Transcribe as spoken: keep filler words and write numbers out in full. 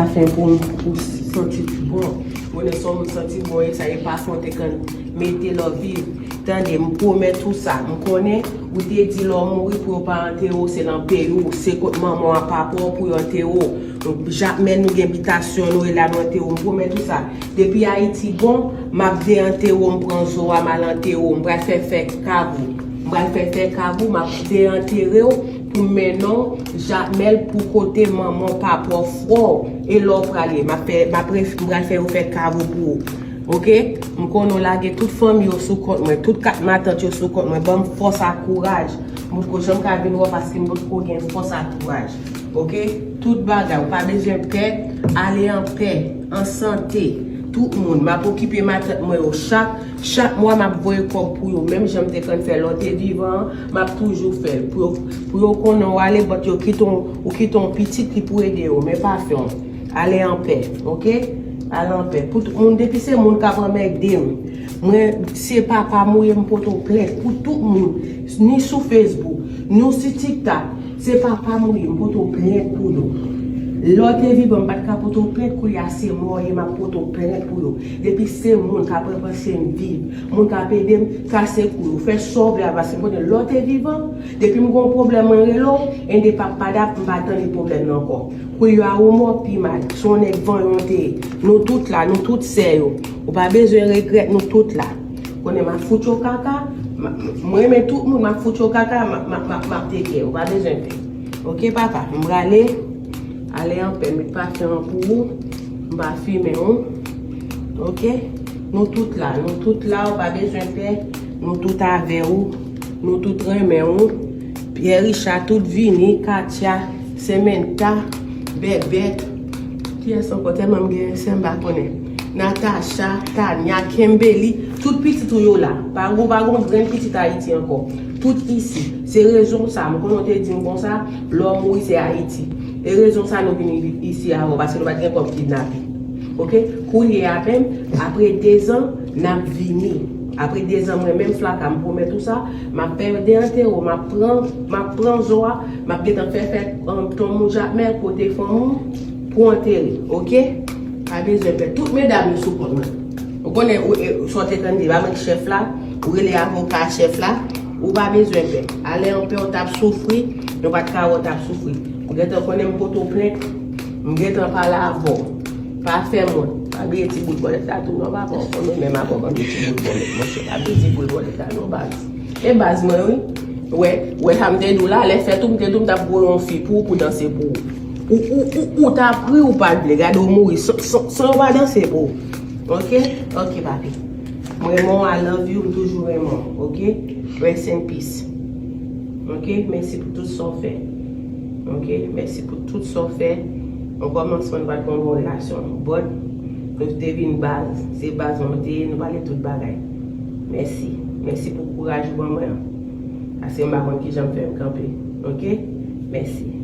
Pafen pou m, pou santi bon. Konnen sa moun santi bon, e sa e pafen w te konn mete lè w viv. Tande, m pwomèt ou sa. M konnen ou te di lè w mouri pou yo pa antere w, se nan peyi w, se kot manman w ak papa w pou yo antere w. Jakmèl nou gen bitasyon nou, e la nou antere w. M pwomèt ou sa. Depi Ayiti bon, m ap deantere w, m pran zo a, m al antere w. M pral fè fè kav ou. M pral fè fè kav ou, m ap deantere w pou m mennen w Jakmèl pou kote manman w, papa w, frè w, e la w prale. M ap fè, m ap ref-, m pral fè yo fè kav ou pou ou. Oke? M konnen w lage tout fanmi yo sou kont mwen, tout kat matant yo sou kont mwen. Ban m fòs ak kouraj. M potko janm ka vin wè w paske m potko gen fòs ak kouraj. Oke? Tout bagay, ou pa bezwen pè, ale an pè, an sante. Tout moun, m ap okipe matant mwen yo chak, chak mwa m ap voye kòb pou yo, menm jan m te konn fè lè w te vivan an, m ap toujou fè l. Pou yo, pou yo konnen w ale, but yo kite w, ou kite yon pitit ki pou ede yo, men pa fè w. Ale an pè, oke? Ale an pè. Pou tout moun, depi se moun k ap anmède m, mwen, se papa m ou ye, m pote w plent pou tout moun, ni sou Facebook, ni sou TikTok. Se papa m ou ye, m pote w plent pou yo. Lè w te vivan, m pa t ka pote w plent, kounye a se mò w ye, m ap pote w plent pou yo. Depi se moun k ap ranpanse m viv, moun k ap ede m, kase kou yo, fè sa w vle a, paske m konnen lè w te vivan, depi m gen yon pwoblèm, mwen rele w, ende pa padap, m pa tande pwoblèm nan ankò. Kounye a ou mò pi mal, se yon nèg vanyan w te ye. Nou tout la, nou tout sè yo. Ou pa bezwen regrèt, nou tout la. Konnen m ap fout yo kaka, m ap, mwen renmen tout moun, m ap fout yo kaka, m ap, m ap, m ap, m ap teke, ou pa bezwen pè. Oke, papa, m prale, ale an pè, met pafen an pou ou, m pa fimen ou. Oke? Nou tout la, nou tout la, ou pa bezwen pè, nou tout avè ou, nou tout renmen ou. Pierre Richard, tout vini, Katia, Samantha, Bèbèt, kiyès ankò? Tèlman m gen sè m pa konnen. Natacha, Tania, Kimberly, tout pitit ou yo la. Pa gon, pa gon grenn pitit Ayiti ankò. Tout isi. Se rezon sa, m konnen w te di m konsa, lè w mouri se Ayiti. E rezon sa nou vini isi avè w, paske nou pa t gen kòb kidnape. Oke? Kounye a menm, apre dezan, n ap vini. Apre dezan, mwen menm Flaka, m pwomèt ou sa, m ap fè yo deantere w, m ap pran, m ap pran zo a, m ap gentan fè fè, um, tonm ou Jakmèl kote fanmi w pou antere, oke? Pa bezwen pè. Tout medam yo sou kont mwen. Ou konnen, ou, e, sa w te konn di, pa mwen ki chèf la, ou rele avoka chèf la, ou pa bezwen pè. Ale an pè, ou t ap soufri, yo pa t ka wè w t ap soufri. Ou gentan konnen m pote w plent, m gentan pale avè w. Pa fè mwen. Pa bliye ti bout bòlèt la tou, non, papa, ou konnen menm avè w ban m ti bout bòlèt, monchè. Pa bliye ti bout bòlèt la, non, baz. E baz mwen, wi. Wè, wè sa m te di w la, lè fèt ou, m te di w m t ap voye yon fi pou ou, pou danse pou ou. Ou, ou, ou, ou t ap ri, ou pa t vle. Gade w mouri, san, san, san yo pa danse pou ou. Oke? Oke, papi. M renmen w, I love you, m toujou renmen w, oke? Rest in peace. Oke? Mèsi pou tout sa w fè. Oke? Mèsi pou tout sa w fè. An kòmansman, nou pa t gen yon bon relasyon. But, nou te vin baz. Se baz mwen te ye, nou pale tout bagay. Mèsi. Mèsi pou kouraj ou ban mwen an. Paske m pa konn kijan m fè m kanpe. Oke? Mèsi.